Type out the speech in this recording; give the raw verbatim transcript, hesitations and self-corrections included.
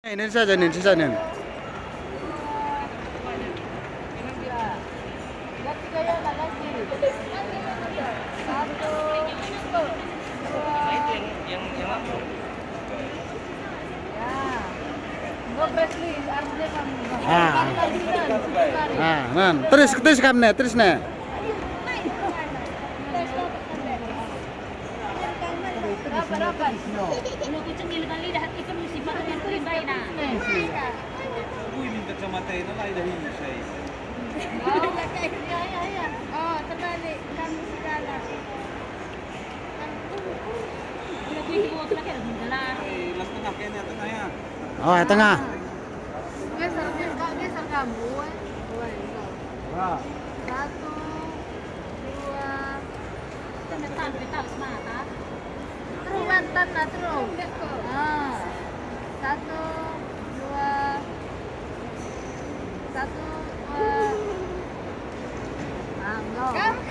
Ini saja nih, sisa nih. Ah. Ah, nan. Terus, terus kam ne, terus ne. Ulu kucing ngilekan lidah, hati penuh sifat yang kulimbai, nah. Ui, minta kacamata ini lah, lidah ini, saya. Oh, iya, iya, iya. Oh, terbalik, kamu segala. Ulu kucing, oh, terakhir, jelas. Eh, las tengah, kayaknya tengah, ya. Oh, tengah. Geser, Kak, geser kamu, eh. Dua, dua. Satu, dua. Terus mantan, nah, terus. Ah. Satu, dua, satu,